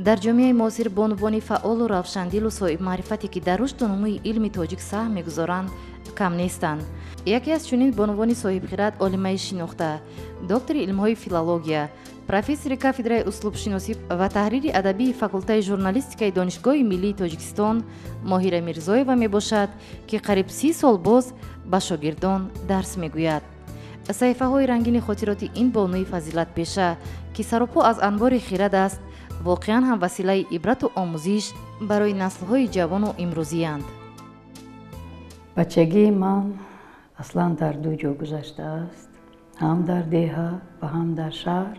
Дар ҷомеаи муосир бонувони фаъолу равшандилу соҳибмаърифате, ки дар рушду нумӯи илми тоҷик саҳм мегузоранд, кам нестанд. Яке аз чунин бонувони соҳибхират олимаи шинохта, доктори илмҳои филология, профессори кафедраи услубшиносӣ ва таҳрири адабии факултаи журналистикаи Донишгоҳи миллии Тоҷикистон Моҳира Мирзоева мебошад, ки қариб 30 сол боз ба шогирдон дарс мегӯяд. Саҳифаҳои рангини хотироти ин бонуи фазилатпеша, ки саропо аз анвори хирад аст, воқеан ҳам василаи ибрату омӯзиш барои наслҳои ҷавону имрӯзиянд. Бачагии ман аслан дар ду ҷо гузаштааст, ҳам дар деҳа ва ҳам дар шаҳр.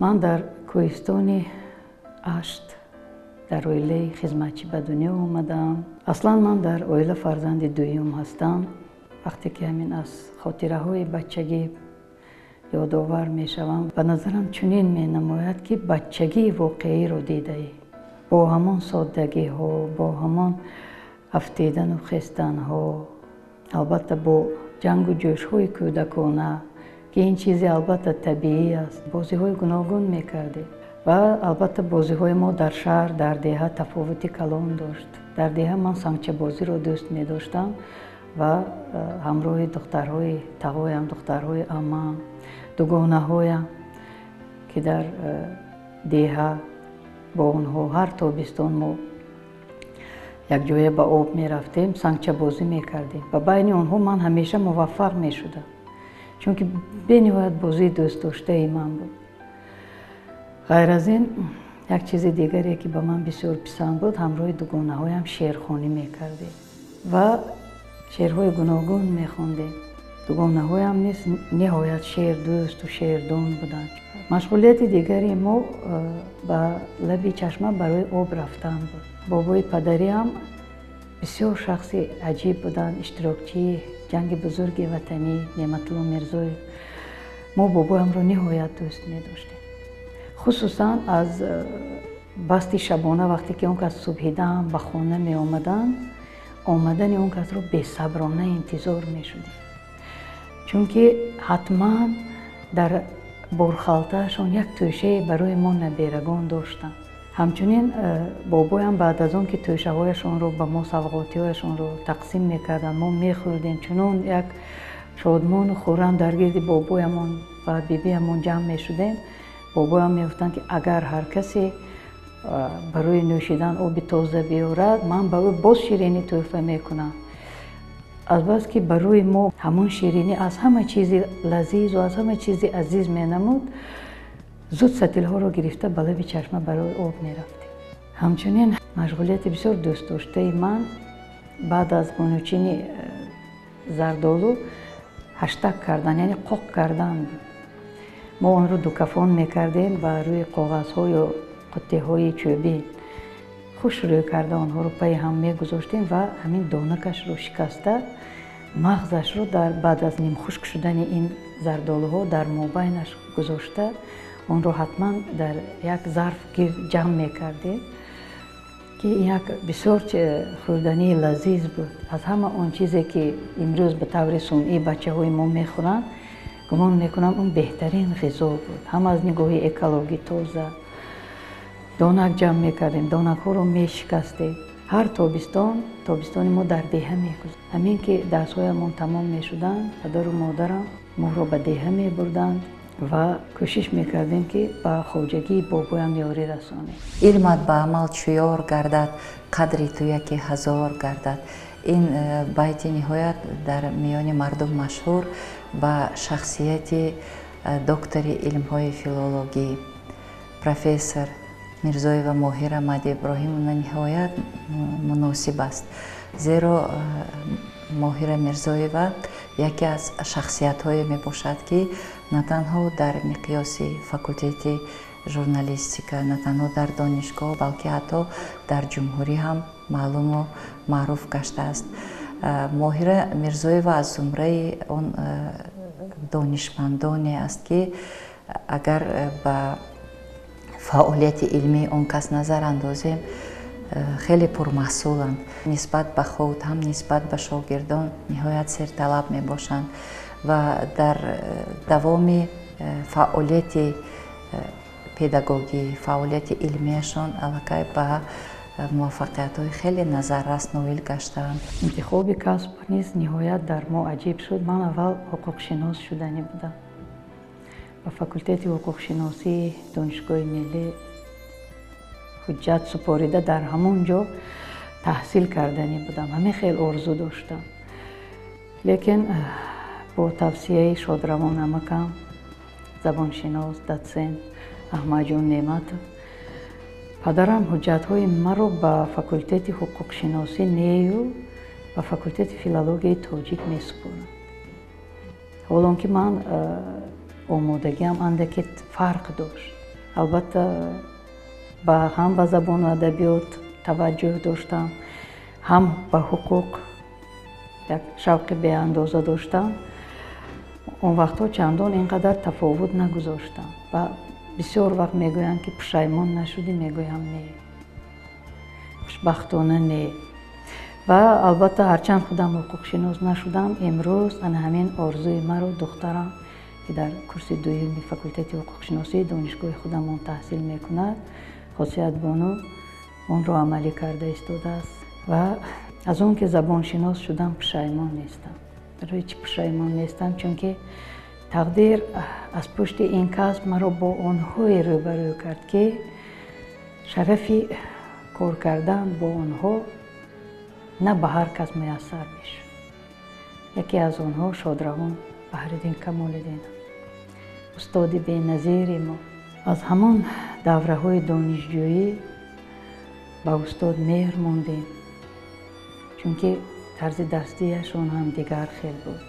Ман дар кӯҳистони Ашт дар оилаи хизматчӣ ба дунё омадаам. Аслан ман дар оила фарзанди дуюм ҳастам. Вақте ки ҳамин аз хотираҳои бачагӣ ёдовар мешавам, ба назарам чунин менамояд, ки бачагии воқеиро дидаӣ, бо ҳамон соддагиҳо, бо ҳамон афтидану хестанҳо, албатта бо ҷангу ҷӯшҳои кӯдакона, ки ин чизе албатта табиӣ аст. Бозиҳои гуногун мекардем ва албатта бозиҳои мо дар шаҳр, дар деҳа тафовути калон дошт. Дар деҳа ман сангчабозиро дӯст медоштам ва ҳамроҳи духтарҳои тағоям, духтарҳои аммам, дугонаҳоям, ки дар деҳа бо онҳо ҳар тобистон мо якҷоя ба об мерафтем, сангчабозӣ мекардем ва байни онҳо ман ҳамеша муваффақ мешудам, чунки бениҳоят бозии дӯстдоштаи ман буд. Ғайр аз ин, як чизи дигаре, ки ба ман бисёр писанд буд, ҳамроҳи дугонаҳоям шеърхонӣ мекардем ва шеърҳои гуногун мехондем. Дугонаҳоям низ ниҳоят шеърдӯсту шеърдон буданд. Машғулияти дигари мо ба лаби чашма барои об рафтан буд. Бобои падариам бисёр шахси аҷиб буданд, иштирокчии ҷанги бузурги ватанӣ Неъматулло Мирзоев. Мо бобоямро ниҳоят дӯст медоштем, хусусан аз басти шабона, вақте ки он кас субҳидаам ба хона меомаданд, омадани он касро бесаброна интизор мешудем, чунки ҳатман дар борхалтаашон як тӯшае барои мо наберагон доштанд. Ҳамчунин бобоям баъд аз он ки тӯшаҳояшонро ба мо, савғотиҳояшонро тақсим мекарданд, мо мехӯрдем, чунон як шодмону хуррам дар гирди бобоямон ва бибиямон ҷамъ мешудем. Бобоям мегуфтанд, ки агар ҳар касе барои нӯшидан оби тоза биёрад, ман ба ӯ боз ширинӣ тӯҳфа мекунам. Азбаски барои мо ҳамон ширинӣ аз ҳама чизи лазизу аз ҳама чизи азиз менамуд, зуд сатилҳоро гирифта ба лаби чашма барои об мерафтем. Ҳамчунин машғулияти бисёр дӯстдоштаи ман баъд аз ғунучини зардолу ҳаштак кардан, яъне қоқ кардан буд. Мо онро дукафон мекардем ба рӯи коғазҳо ё қуттиҳои чӯбӣ хушрӯй карда, онҳоро пайи ҳам мегузоштем ва ҳамин донакашро шикаста, мағзашро дар баъд аз нимхушк шудани ин зардолуҳо дар мобайнаш гузошта, онро ҳатман дар як зарф ҷамъ мекардем, ки як бисёр хӯрдании лазиз буд. Аз ҳама он чизе, ки имрӯз ба таври сунъӣ бачаҳои мо мехӯранд, гумон мекунам, он беҳтарин ғизо буд, ҳам аз нигоҳи экологӣ тоза. Донак ҷамъ мекардем, донакҳоро мешикастем. Ҳар тобистон, тобистони мо дар деҳа мегузашт. Ҳамин ки дарсҳоямон тамом мешуданд, падару модарам моро ба деҳа мебурданд ва кӯшиш мекардем, ки ба хоҷагии бобоям ёрӣ расонем. Илмат ба амал чу ёр гардад, қадри ту яке ҳазор гардад. Ин байти ниҳоят дар миёни мардум машҳур ба шахсияти доктори илмҳои филологӣ, профессор Мирзоева Моҳира Мади Иброҳимовна ниҳоят муносиб аст, зеро Моҳира Мирзоева яке аз шахсиятҳое мебошад, ки на танҳо дар миқёси факултети журналистика, на танҳо дар донишгоҳ, балки ҳатто дар ҷумҳурӣ ҳам маълуму маъруф гаштааст. Моҳира Мирзоева аз зумраи он донишмандоне аст, ки агар ба фаъолияти илмии он кас назар андозем, хеле пурмаҳсуланд. Нисбат ба худ, ҳам нисбат ба шогирдон ниҳоят серталаб мебошанд ва дар давоми фаъолияти педагогӣ, фаъолияти илмияшон аллакай ба муваффақиятҳои хеле назаррас ноил гаштаанд. Интихоби касб низ ниҳоят дар мо аҷиб шуд. Ман аввал ҳуқуқшинос шуданӣ будам. Ба факултети ҳуқуқшиносии Донишгоҳи миллӣ ҳуҷҷат супорида дар ҳамон ҷо таҳсил карданӣ будам. Ҳамин хел орзу доштам. Лекин бо тавсияи шодравон амакам, забоншинос, дотсент Аҳмадҷон Неъматов, падарам ҳуҷҷатҳои маро ба факултети ҳуқуқшиносӣ нею ба факултети филологияи тоҷик месупоранд. Ҳолон ки ман омодагиам андаке фарқ дошт. Албатта ҳам ба забону адабиёт таваҷҷӯҳ доштам, ҳам ба ҳуқуқ як шавқи беандоза доштам. Он вақтҳо чандон ин қадар тафовут нагузоштам ва бисёр вақт мегӯянд, ки пушаймон нашудӣ, мегӯям не, хушбахтона не. Ва албатта ҳарчанд худам ҳуқуқшинос нашудам, имрӯз ана ҳамин орзуи маро духтарам, ки дар курси дуюми факултети ҳуқуқшиносии донишгоҳи худамон таҳсил мекунад, Хосиятбону, онро амалӣ карда истодааст. Ва аз он ки забоншинос шудам пушаймон нестам. Барои чӣ пушаймон нестам? Чунки тақдир аз пушти ин касб маро бо онҳое рӯбарӯ кард, ки шарафи кор кардан бо онҳо на ба ҳар кас муяссар мешуд. Яке аз онҳо шодравон Баҳриддин Камолиддин, устоди беназири мо. Аз ҳамон давраҳои донишҷӯӣ ба устод меҳр мондем, чунки тарзи дарсдиҳияшон ҳам дигар хел буд.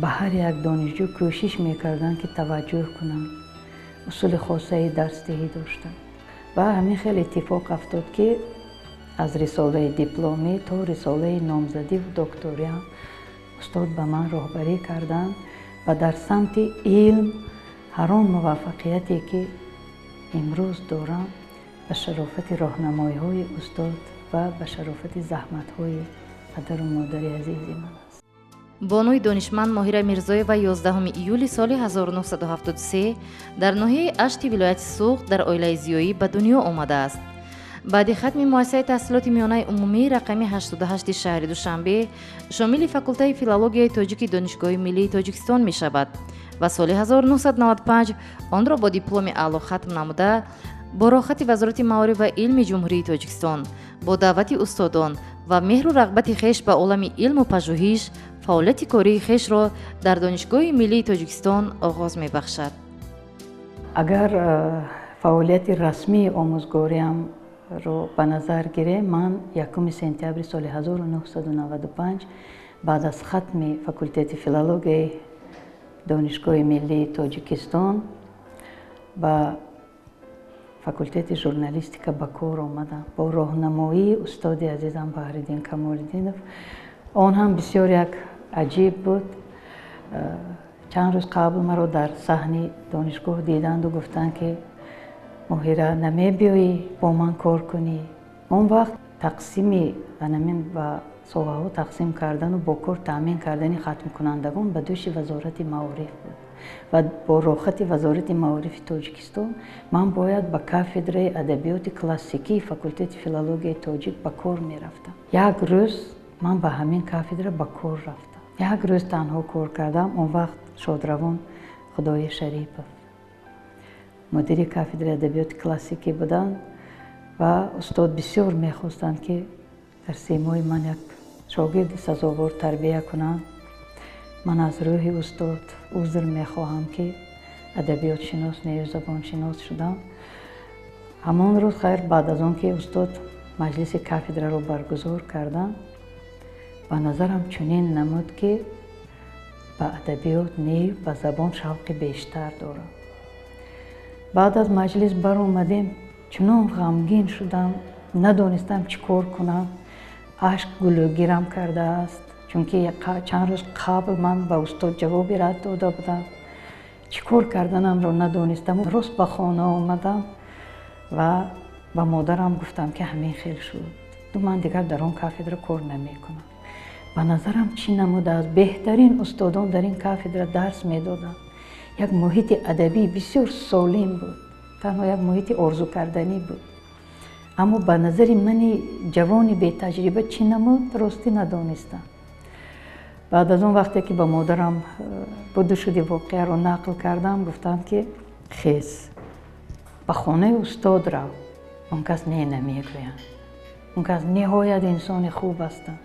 Ба ҳар як донишҷӯ кӯшиш мекарданд, ки таваҷҷӯҳ кунанд, усули хосаи дарсдиҳӣ доштанд. Ва ҳамин хел иттифоқ афтод, ки аз рисолаи дипломӣ то рисолаи номзадиву докториам устод ба ман роҳбарӣ карданд ва дар самти илм ҳар он муваффақияте, ки имрӯз дорам, ба шарофати роҳнамоиҳои устод ва ба шарофати заҳматҳои падару модари азизи ман аст. Бонуи донишманд Моҳира Мирзоева 11 июли соли 1973 дар ноҳияи Ашти вилояти Суғд дар оилаи зиёӣ ба дунё омадааст. Баъди хатми муассисаи таҳсилоти миёнаи умумии рақами 88 шаҳри Душанбе шомили факултаи филологияи тоҷики Донишгоҳи миллии Тоҷикистон мешавад ва соли 1995 онро бо дипломи аъло хатм намуда, бо роҳхати Вазорати маориф ва илми Ҷумҳурии Тоҷикистон, бо даъвати устодон ва меҳру рағбати хеш ба олами илму пажӯҳиш фаъолияти кории хешро дар Донишгоҳи миллии Тоҷикистон оғоз мебахшад. Агар фаъолияти расмии омӯзгориамро ба назар гирем, ман 1 сентябри соли 1995 баъд аз хатми факултети филологияи Донишгоҳи миллии Тоҷикистон ба факултети журналистика ба кор омадам бо роҳнамоии устоди азизам Баҳриддин Камолиддинов. Он ҳам бисёр як аҷиб буд. Чанд рӯз қабл маро дар саҳни донишгоҳ диданду гуфтанд, ки Моҳира, намебиёӣ бо ман кор кунӣ? Он вақт тақсими анамин ба соҳаҳо тақсим кардану бо кор таъмин кардани хатмкунандагон ба дӯши Вазорати маориф буд ва бо роҳхати Вазорати маорифи Тоҷикистон ман бояд ба кафедраи адабиёти классикии факултети филологияи тоҷик ба кор мерафтам. Як рӯз ман ба ҳамин кафедра ба кор рафтам. Як рӯз танҳо кор кардам. Он вақт шодравон Худои Шарипов мудири кафедраи адабиёти классикӣ буданд ва устод бисёр мехостанд, ки дар симои ман як шогирди сазовор тарбия кунанд. Ман аз рӯҳи устод узр мехоҳам, ки адабиётшинос нею забоншинос шудам. Ҳамон рӯз, хайр, баъд аз он ки устод маҷлиси кафедраро баргузор карданд, ба назарам чунин намуд, ки ба адабиёт нею ба забон шавқи бештар дорам. Баъд аз маҷлис баромадем, чунон ғамгин шудам, надонистам чӣ кор кунам. Ашк гулӯгирам кардааст, чунки чанд рӯз қабл ман ба устод ҷавоби рад дода будам. Чӣ кор карданамро надонистам. Рост ба хона омадам ва ба модарам гуфтам, ки ҳамин хел шуд, ман дигар дар он кафедра кор намекунам. Ба назарам чӣ намудааст, беҳтарин устодон дар ин кафедра дарс медоданд, як муҳити адабии бисёр солим буд. Танҳо як муҳити орзукарданӣ буд. Аммо ба назари мани ҷавони бетаҷриба чӣ намуд, ростӣ надонистам. Баъд аз он вақте ки ба модарам буду шуди воқеаро нақл кардам, гуфтанд, ки хез, ба хонаи устод рав, он кас не намегӯянд, он кас ниҳоят инсони хуб ҳастанд.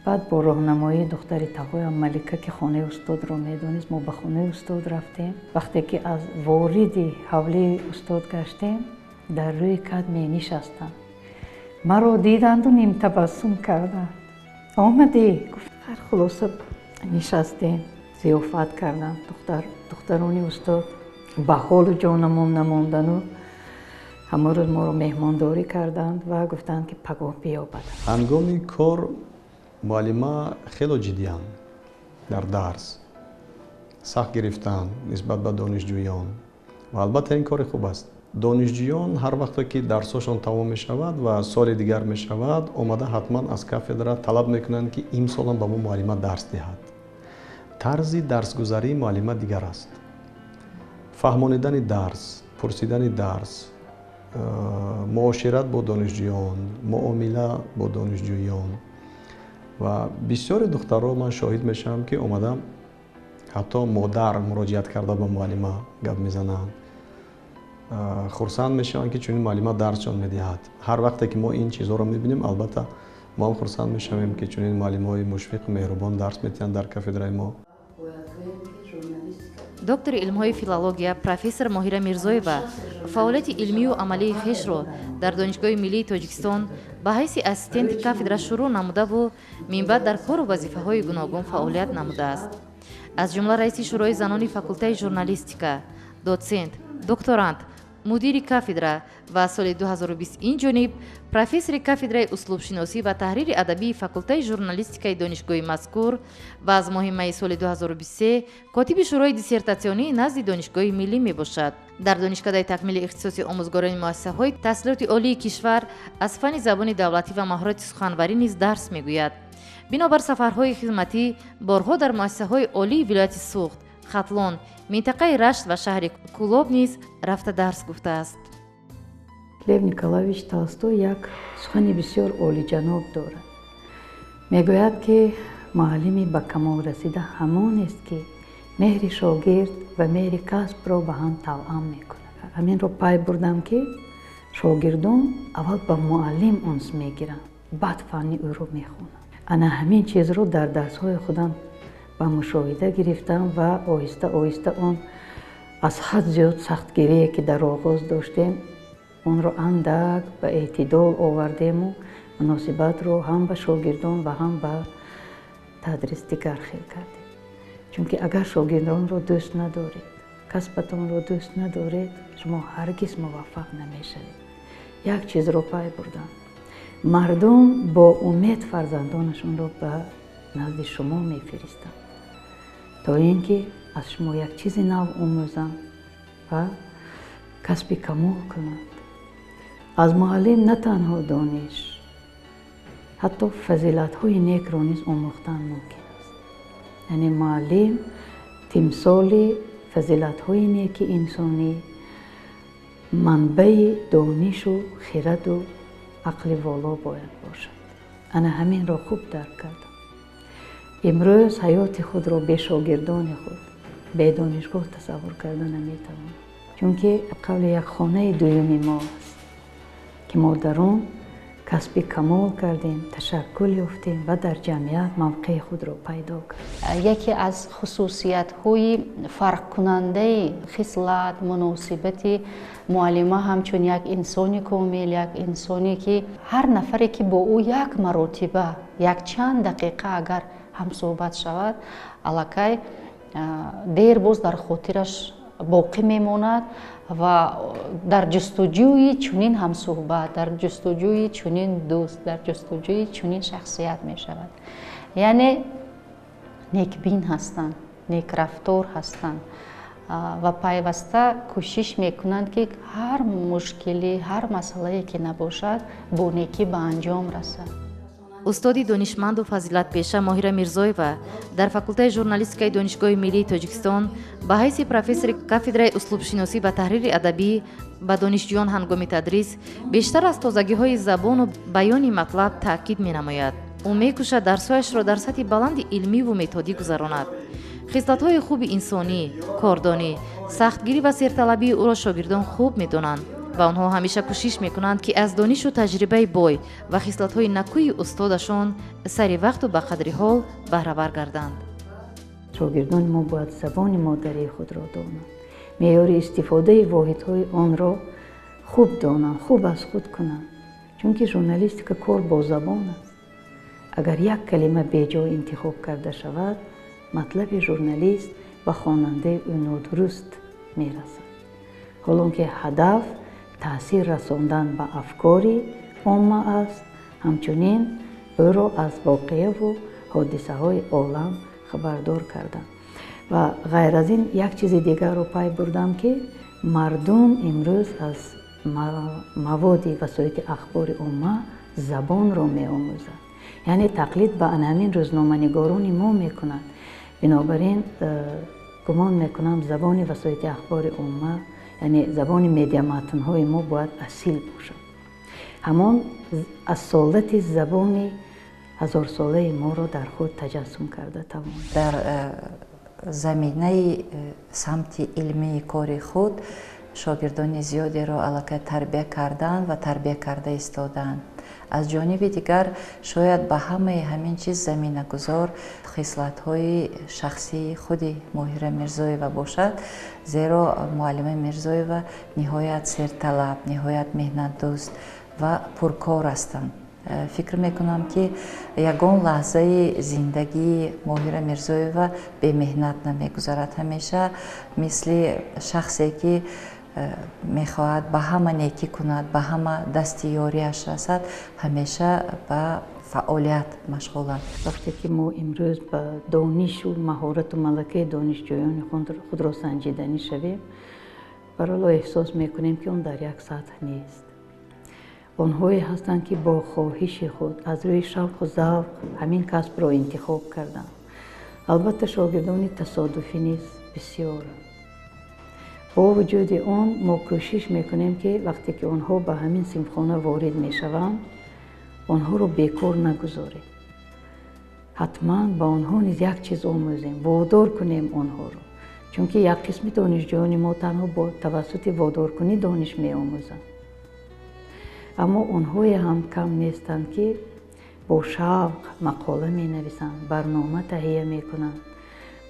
Баъд бо роҳнамоии духтари тағоям Малика, ки хонаи устодро медонист, мо ба хонаи устод рафтем. Вақте ки аз вориди ҳавлии устод гаштем, дар рӯи кад менишастанд. Маро диданду нимтабассум карданд. Омадӣ? Гуфт. Хайр, хулоса, нишастем, зиёфат кардам. Духтарони устод ба ҳолу ҷонамон намондану ҳамон рӯз моро меҳмондорӣ карданд ва гуфтанд, ки пагоҳ биёбад. Ҳангоми кор муаллима хело ҷиддианд дар дарс, сахт гирифтан нисбат ба донишҷӯён, ва албатта ин кори хуб аст. Донишҷӯён ҳар вақте ки дарсҳошон тамом мешавад ва соли дигар мешавад, омада ҳатман аз кафедра талаб мекунанд, ки имсолам ба мо муаллима дарс диҳад. Тарзи дарсгузарии муаллима дигар аст: фаҳмонидани дарс, пурсидани дарс, муошират бо донишҷӯён, муомила бо донишҷӯён. Ва бисёри духтарро ман шоҳид мешавам, ки омада ҳатто модар муроҷиат карда ба муаллима гап мезананд, хурсанд мешаванд, ки чунин муаллима дарсшон медиҳад. Ҳар вақте ки мо ин чизҳоро мебинем, албатта мо ҳам хурсанд мешавем, ки чунин муаллимҳои мушфиқу меҳрубон дарс медиҳанд дар кафедраи мо. Доктори илмҳои филология, профессор Моҳира Мирзоева фаъолияти илмию амалии хешро дар Донишгоҳи миллии Тоҷикистон ба ҳайси ассистенти кафедра шурӯъ намудаву минбаъд дар кору вазифаҳои гуногун фаъолият намудааст, аз ҷумла раиси Шӯрои занони факултаи журналистика, дотсент, докторант, мудири кафедра ва соли 2020 ин ҷониб профессори кафедраи услубшиносӣ ва таҳрири адабии факултаи журналистикаи донишгоҳи мазкур ва аз моҳи майи соли 2023 котиби Шӯрои диссертатсионии назди Донишгоҳи миллӣ мебошад. Дар Донишкадаи такмили ихтисоси омӯзгорони муассисаҳои таҳсилоти олии кишвар аз фанни забони давлатӣ ва маҳорати суханварӣ низ дарс мегӯяд. Бинобар сафарҳои хизматӣ борҳо дар муассисаҳои олии вилояти Суғд, Хатлон, минтақаи Рашт ва шаҳри Кӯлоб низ рафта дарс гуфтааст. Лев Николаевич Толстой як сухани бисёр олиҷаноб дорад. Мегӯяд, ки муаллими ба камол расида ҳамонест, ки меҳри шогирд ва меҳри касбро ба ҳам тавъам мекунад. Ҳаминро пай бурдам, ки шогирдон аввал ба муаллим унс мегиранд, баъд фанни ӯро мехонанд. Ана ҳамин чизро дар дарсҳои худам ба мушоҳида гирифтам ва оҳиста оҳиста он аз ҳад зиёд сахтгирие, ки дар оғоз доштем, онро андак ба эътидол овардему муносибатро ҳам ба шогирдон ва ҳам ба тадрис дигар хел кардем. Чунки агар шогирдонро дӯст надоред, касбатонро дӯст надоред, шумо ҳаргиз муваффақ намешавед. Як чизро пай бурдам: мардум бо умед фарзандонашонро ба назди шумо мефиристанд, то ин ки аз шумо як чизи нав омӯзанд ва касби камол кунанд. Аз муаллим на танҳо дониш, ҳатто фазилатҳои некро низ омӯхтан мумкин аст. Яъне муаллим тимсоли фазилатҳои неки инсонӣ, манбаи донишу хираду ақли воло бояд бошад. Ана ҳаминро хуб дарк кардам. Имрӯз ҳаёти худро бе шогирдони худ, бе донишгоҳ тасаввур карда наметавонам, чунки қавли як хонаи дуюми мо аст, ки мо дар он касби камол кардем, ташаккул ёфтем ва дар ҷамъият мавқеи худро пайдо кардем. Яке аз хусусиятҳои фарқкунандаи хислат, муносибати муаллима ҳамчун як инсони комил, як инсоне, ки ҳар нафаре, ки бо ӯ як маротиба якчанд дақиқа агар ҳамсӯҳбат шавад, аллакай дер боз дар хотираш боқӣ мемонад ва дар ҷустуҷӯи чунин ҳамсӯҳбат, дар ҷустуҷӯи чунин дӯст, дар ҷустуҷӯи чунин шахсият мешавад. Яъне некбин ҳастанд, некрафтор ҳастанд ва пайваста кӯшиш мекунанд, ки ҳар мушкилӣ, ҳар масъалае ки набошад, бо некӣ ба анҷом расад. Устоди донишманду фазилатпеша Моҳира Мирзоева дар факултаи журналистикаи Донишгоҳи миллии Тоҷикистон ба ҳайси профессори кафедраи услубшиносӣ ва таҳрири адабӣ ба донишҷӯён ҳангоми тадрис бештар аз тозагиҳои забону баёни матлаб таъкид менамояд. Ӯ мекӯшад дарсҳояшро дар сатҳи баланди илмиву методӣ гузаронад. Хислатҳои хуби инсонӣ, кордонӣ, сахтгирӣ ва серталабии ӯро шогирдон хуб медонанд ва онҳо ҳамеша кӯшиш мекунанд, ки аз донишу таҷрибаи бой ва хислатҳои накӯи устодашон сари вақту ба қадри ҳол баҳравар гарданд. Шогирдони мо бояд забони модарии худро донанд, меъёри истифодаи воҳидҳои онро хуб донанд, хуб аз худ кунанд, чунки журналистика кор бо забон аст. Агар як калима беҷо интихоб карда шавад, матлаби журналист ба хонандаи ӯ нодуруст мерасад. Ҳолон ки ҳадаф таъсир расондан ба афкори омма аст, ҳамчунин ӯро аз воқеаву ҳодисаҳои олам хабардор кардан. Ва ғайр аз ин як чизи дигарро пай бурдам, ки мардум имрӯз аз маводи васоити ахбори омма забонро меомӯзад, яъне тақлид ба ҳамин рӯзноманигорони мо мекунад. Бинобар ин гумон мекунам, забони васоити ахбори омма, яъне забони медиаматнҳои мо бояд асил бошад. Ҳамон асолати забони ҳазорсолаи моро дар худ таҷассум карда тавонад. Дар заминаи самти илмии кори худ шогирдони зиёдеро аллакай тарбия карданд ва тарбия карда истодаанд. Аз ҷониби дигар, шояд ба ҳамаи ҳамин чиз заминагузор хислатҳои шахсии худи Моҳира Мирзоева бошад, зеро муаллима Мирзоева ниҳоят серталаб, ниҳоят меҳнатдӯст ва пуркор ҳастанд. Фикр мекунам, ки ягон лаҳзаи зиндагии Моҳира Мирзоева бемеҳнат намегузарад. Ҳамеша мисли шахсе, ки мехоҳад ба ҳама некӣ кунад, ба ҳама дасти ёрияш расад, ҳамеша ба фаъолият машғуланд. Вақте ки мо имрӯз ба донишу маҳорату малакаи донишҷӯёни худро санҷиданӣ шавем, бароло эҳсос мекунем, ки он дар як сатҳ нест. Онҳое ҳастанд, ки бо хоҳиши худ аз рӯи шавқу завқ ҳамин касбро интихоб карданд. Албатта, шогирдони тасодуфӣ низ бисёранд. Бо вуҷуди он мо кӯшиш мекунем, ки вақте ки онҳо ба ҳамин синфхона ворид мешаванд, онҳоро бекор нагузорем. Ҳатман ба онҳо низ як чиз омӯзем, водор кунем онҳоро, чунки як қисми донишҷӯёни мо танҳо бо тавассути водоркунӣ дониш меомӯзанд. Аммо онҳое ҳам кам нестанд, ки бо шавқ мақола менависанд, барнома таҳия мекунанд,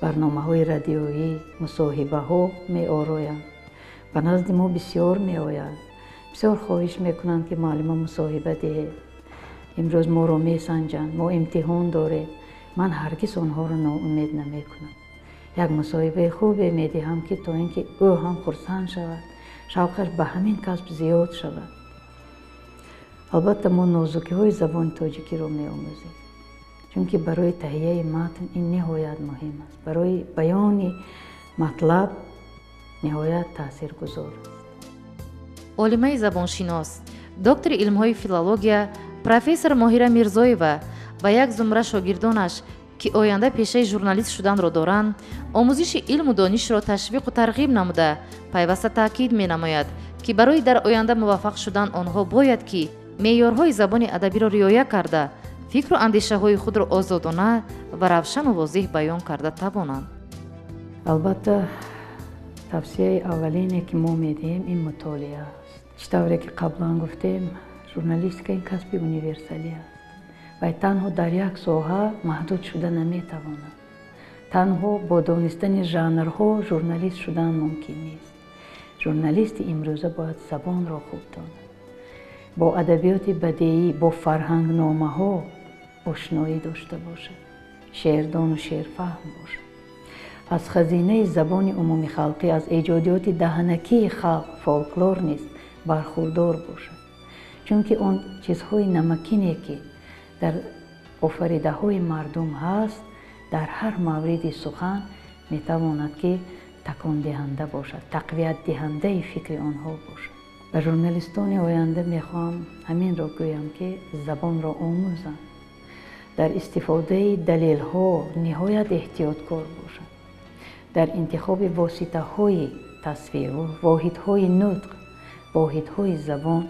барномаҳои радиоӣ, мусоҳибаҳо меороянд. Ба назди мо бисёр меоянд, бисёр хоҳиш мекунанд, ки муаллима, мусоҳиба диҳед, имрӯз моро месанҷанд, мо имтиҳон дорем. Ман ҳаргиз онҳоро ноумед намекунам. Як мусоҳибаи хубе медиҳам, ки то ин ки ӯ ҳам хурсанд шавад, шавқаш ба ҳамин касб зиёд шавад. Албатта, мо нозукиҳои забони тоҷикиро меомӯзем, чунки барои таҳияи матн ин ниҳоят муҳим аст, барои баёни матлаб ниҳоят таъсиргузор аст. Олимаи забоншинос, доктори илмҳои филология, профессор Моҳира Мирзоева ва як зумра шогирдонаш, ки оянда пешаи журналист шуданро доранд, омӯзиши илму донишро ташвиқу тарғиб намуда, пайваста таъкид менамояд, ки барои дар оянда муваффақ шудан онҳо бояд ки меъёрҳои забони адабиро риоя карда, фикру андешаҳои худро озодона ва равшану возеҳ баён карда тавонанд. Албатта, тавсияи аввалине, ки мо медиҳем, ин мутолиа аст. Чӣ тавре ки қаблан гуфтем, журналистика ин касби универсалӣ аст ва танҳо дар як соҳа маҳдуд шуда наметавонад. Танҳо бо донистани жанрҳо журналист шудан мумкин нест. Журналисти имрӯза бояд забонро хуб донад, бо адабиёти бадеӣ, бо фарҳангномаҳо ошноӣ дошта бошад, шеърдону шеърфаҳм бошад, аз хазинаи забони умумихалқӣ, аз эҷодиёти даҳанакии халқ, фолклор низ бархурдор бошад, чунки он чизҳои намакине, ки дар офаридаҳои мардум ҳаст, дар ҳар мавриди сухан метавонад, ки такондиҳанда бошад, тақвиятдиҳандаи фикри онҳо бошад. Ба журналистони оянда мехоҳам ҳаминро гӯям, ки забонро омӯзанд. Дар истифодаи далелҳо ниҳоят эҳтиёткор бошанд, дар интихоби воситаҳои тасвир, воҳидҳои нутқ, воҳидҳои забон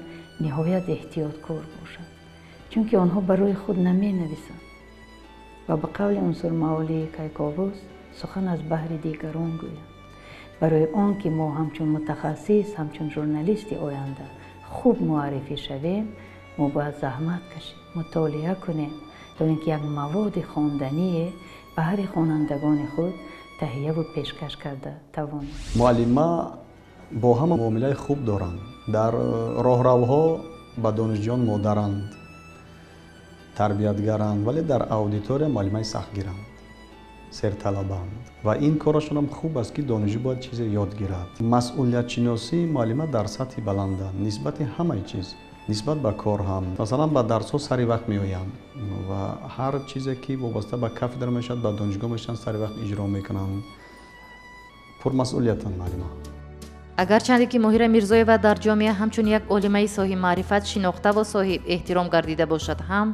ниҳоят эҳтиёткор бошанд, чунки онҳо барои худ наменависанд ва ба қавли унсурмаолии Кайковус сухан аз баҳри дигарон гӯянд. Барои он ки мо ҳамчун мутахассис, ҳамчун журналисти оянда хуб муаррифӣ шавем, мо бояд заҳмат кашем, мутолиа кунем, то ин ки як маводи хондание баҳри хонандагони худ таҳияву пешкаш карда тавонем. Муаллима бо ҳама муомилаи хуб доранд. Дар роҳравҳо ба донишҷӯён модаранд, тарбиятгаранд, вале дар аудитория муаллимаи сахтгиранд, серталабанд ва ин корашонам хуб аст, ки донишҷӯ бояд чизе ёд гирад. Масъулиятшиносии муаллима дар сатҳи баланданд нисбати ҳамаи чиз, нисбат ба кор ҳам. Масалан, ба дарсҳо сари вақт меоянд ва ҳар чизе ки вобаста ба кафедра мешавад, ба донишгоҳ мешаванд, сари вақт иҷро мекунанд. Пурмасъулиятанд муаллима. Агарчанде ки Моҳира Мирзоева дар ҷомеа ҳамчун як олимаи соҳибмаърифат шинохта ва соҳиб эҳтиром гардида бошад ҳам,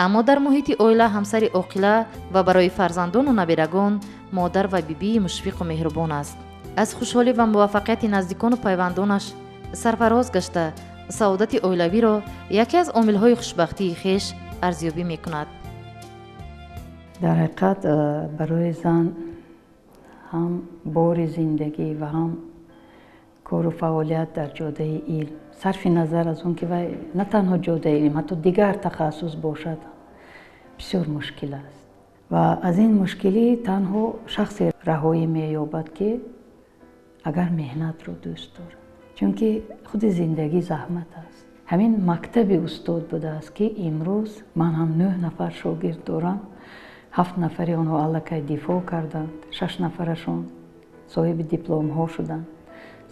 аммо дар муҳити оила ҳамсари оқила ва барои фарзандону набирагон модар ва бибии мушфиқу меҳрубон аст. Аз хушҳолӣ ва муваффақияти наздикону пайвандонаш сарфароз гашта, саодати оилавиро яке аз омилҳои хушбахтии хеш арзёбӣ мекунад. Дар ҳақиқат барои зан ҳам бори зиндагӣ ва ҳам кору фаъолият дар ҷодаи илм, сарфи назар аз он ки вай на танҳо ҷодаи илм, ҳатто дигар тахассус бошад, бисёр мушкил аст. Ва аз ин мушкилӣ танҳо шахсе раҳоӣ меёбад, ки агар меҳнатро дӯст дорад, чунки худи зиндагӣ заҳмат аст. Ҳамин мактаби устод будааст, ки имрӯз ман ҳам 9 нафар шогирд дорам, 7 нафари онҳо аллакай дифоъ карданд, 6 нафарашон соҳиби дипломҳо шуданд,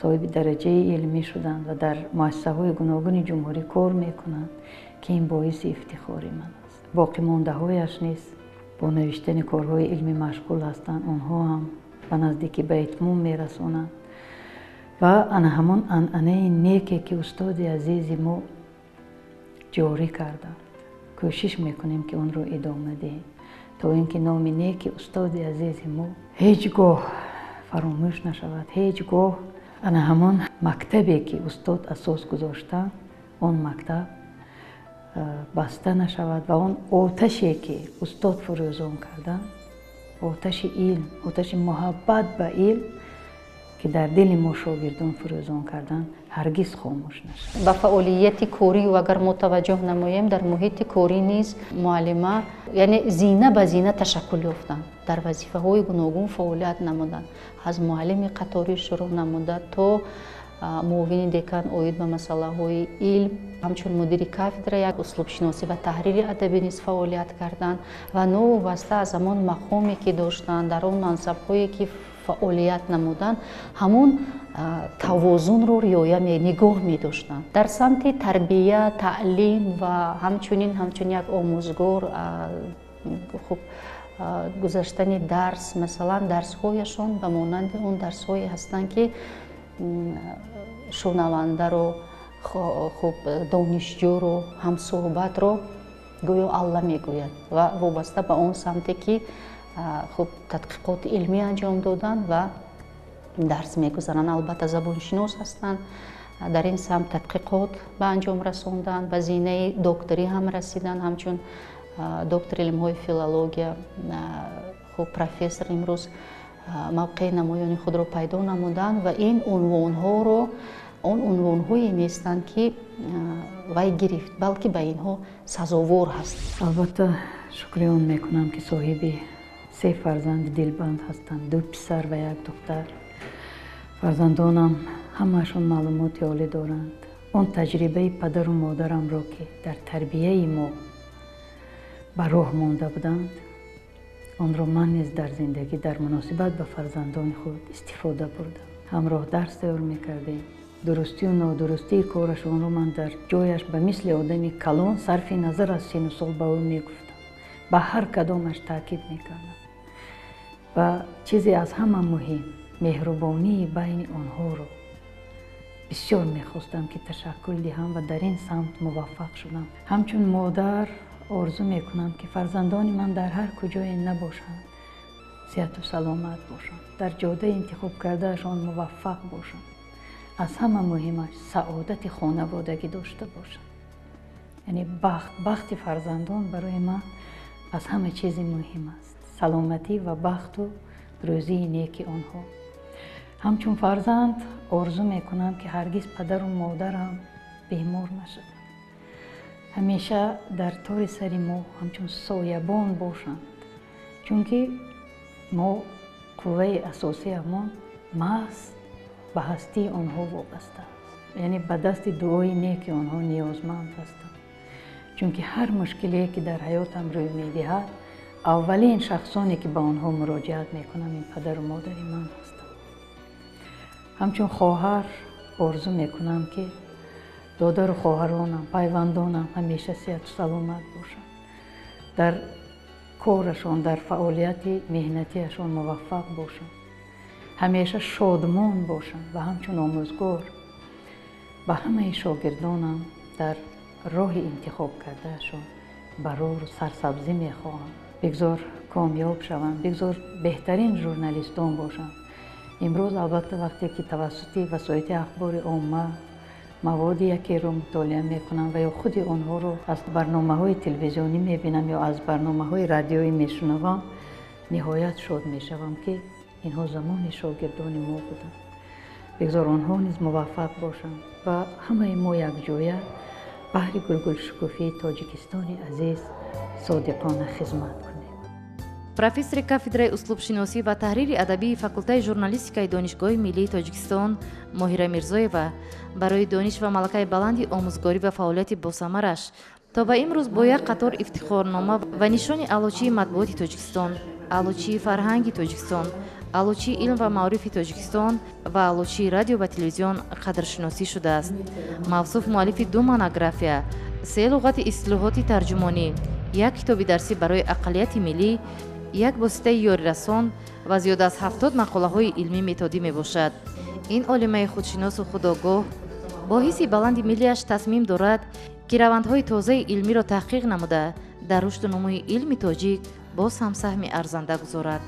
соҳиби дараҷаи илмӣ шуданд ва дар муассисаҳои гуногуни ҷумҳурӣ кор мекунанд, ки ин боиси ифтихори ман аст. Боқимондаҳояш низ бо навиштани корҳои илмӣ машғул ҳастанд, онҳо ҳам ба наздикӣ ба итмом мерасонанд. Ва ана ҳамон анъанаи неке, ки устоди азизи мо ҷорӣ карданд, кӯшиш мекунем, ки онро идома диҳем, то ин ки номи неки устоди азизи мо ҳеҷ гоҳ фаромӯш нашавад, ҳеҷ гоҳ ана ҳамон мактабе, ки устод асос гузоштанд, он мактаб баста нашавад ва он оташе, ки устод фурӯзон карданд, оташи илм, оташи муҳаббат ба илм, ки дар дили мо шогирдон фурӯзон карданд, ҳаргиз хомӯш нашавад. Ба фаъолияти корӣ агар мо таваҷҷӯҳ намоем, дар муҳити корӣ низ муаллима, яъне зина ба зина ташаккул ёфтанд, дар вазифаҳои гуногун фаъолият намуданд, аз муаллими қаторӣ шурӯъ намуда то муовини декан оид ба масъалаҳои илм, ҳамчун мудири кафедра як услубшиносӣ ва таҳрири адабӣ низ фаъолият карданд ва новобаста аз ҳамон мақоме, ки доштанд, дар он мансабҳое, ки фаъолият намуданд, ҳамон тавозунро риоя нигоҳ медоштанд. Дар самти тарбия, таълим ва ҳамчунин ҳамчун як омӯзгор, хуб, гузаштани дарс, масалан, дарсҳояшон ба монанди он дарсҳое ҳастанд, ки шунавандаро, хуб, донишҷӯро, ҳамсӯҳбатро гӯё Алла мегӯяд ва вобаста ба он самте, ки хуб, тадқиқоти илмӣ анҷом доданд ва дарс мегузаранд. Албатта, забоншинос ҳастанд, дар ин самт тадқиқот ба анҷом расонданд, ба зинаи докторӣ ҳам расиданд, ҳамчун доктори илмҳои филология, хуб, профессор имрӯз мавқеи намоёни худро пайдо намуданд ва ин унвонҳоро он унвонҳое нестанд, ки вай гирифт, балки ба инҳо сазовор ҳаст. Албатта, шукри он мекунам, ки соҳиби 3 фарзанди дилбанд ҳастанд, 2 писар ва 1 духтар. Фарзандонам ҳамаашон маълумоти олӣ доранд. Он таҷрибаи падару модарамро, ки дар тарбияи мо ба роҳ монда буданд, онро ман низ дар зиндагӣ дар муносибат ба фарзандони худ истифода бурдам. Ҳамроҳ дарс тайёр мекардем. Дурустию нодурустии корашонро ман дар ҷояш ба мисли одами калон сарфи назар аз сину сол ба ӯ мегуфтам, ба ҳар кадомаш таъкид мекардам. Ва чизе аз ҳама муҳим, меҳрубонии байни онҳоро бисёр мехостам, ки ташаккул диҳам ва дар ин самт муваффақ шудам. Ҳамчун модар Орзу мекунам, ки фарзандони ман дар ҳар куҷое набошанд, сиҳату саломат бошанд, дар ҷодаи интихоб кардаашон муваффақ бошанд, аз ҳама муҳимаш саодати хонаводагӣ дошта бошанд. Яъне бахт, бахти фарзандон барои ман аз ҳама чизи муҳим аст, саломатӣ ва бахту рӯзии неки онҳо. Ҳамчун фарзанд орзу мекунам, ки ҳаргиз падару модарам бемор нашаванд, ҳамеша дар тори сари мо ҳамчун соябон бошанд, чунки мо қувваи асосиамон маҳз ба ҳастии онҳо вобаста аст, яъне ба дасти дуои неки онҳо ниёзманд ҳастам, чунки ҳар мушкилие ки дар ҳаётам рӯй медиҳад, аввалин шахсоне ки ба онҳо муроҷиат мекунам, ин падару модари ман ҳастанд. Ҳамчун хоҳар орзу мекунам, ки додару хоҳаронам, пайвандонам ҳамеша сиҳату саломат бошанд, дар корашон, дар фаъолияти меҳнатиашон муваффақ бошанд, ҳамеша шодмон бошанд ва ҳамчун омӯзгор ба ҳамаи шогирдонам дар роҳи интихоб кардаашон барору сарсабзӣ мехоҳам. Бигзор комёб шаванд, бигзор беҳтарин журналистон бошанд. Имрӯз, албатта, вақте ки тавассути васоити ахбори омма маводи якеро мутолиа мекунам ва ё худи онҳоро аз барномаҳои телевизионӣ мебинам ё аз барномаҳои радиоӣ мешунавам, ниҳоят шод мешавам, ки инҳо замони шогирдони мо буданд. Бигзор онҳо низ муваффақ бошанд ва ҳамаи мо якҷоя баҳри гулгулшукуфии Тоҷикистони азиз содиқона хизмат кунем. Профессори кафедраи услубшиносӣ ва таҳрири адабии факултаи журналистикаи Донишгоҳи миллии Тоҷикистон Моҳира Мирзоева барои дониш ва малакаи баланди омӯзгорӣ ва фаъолияти босамараш то ба имрӯз бо як қатор ифтихорнома ва нишони Аълочии матбуоти Тоҷикистон, Аълочии фарҳанги Тоҷикистон, Аълочии илм ва маорифи Тоҷикистон ва Аълочии радио ва телевизион қадршиносӣ шудааст. Мавсуф муаллифи ду монография, се луғати истилоҳоти тарҷумонӣ, як китоби дарсӣ барои ақаллияти миллӣ, як воситаи ёрирасон ва зиёда аз 70 мақолаҳои илмӣ методӣ мебошад. Ин олимаи худшиносу худогоҳ бо ҳисси баланди миллиаш тасмим дорад, ки равандҳои тозаи илмиро таҳқиқ намуда, дар рушду нумӯи илми тоҷик боз ҳам саҳми арзанда гузорад.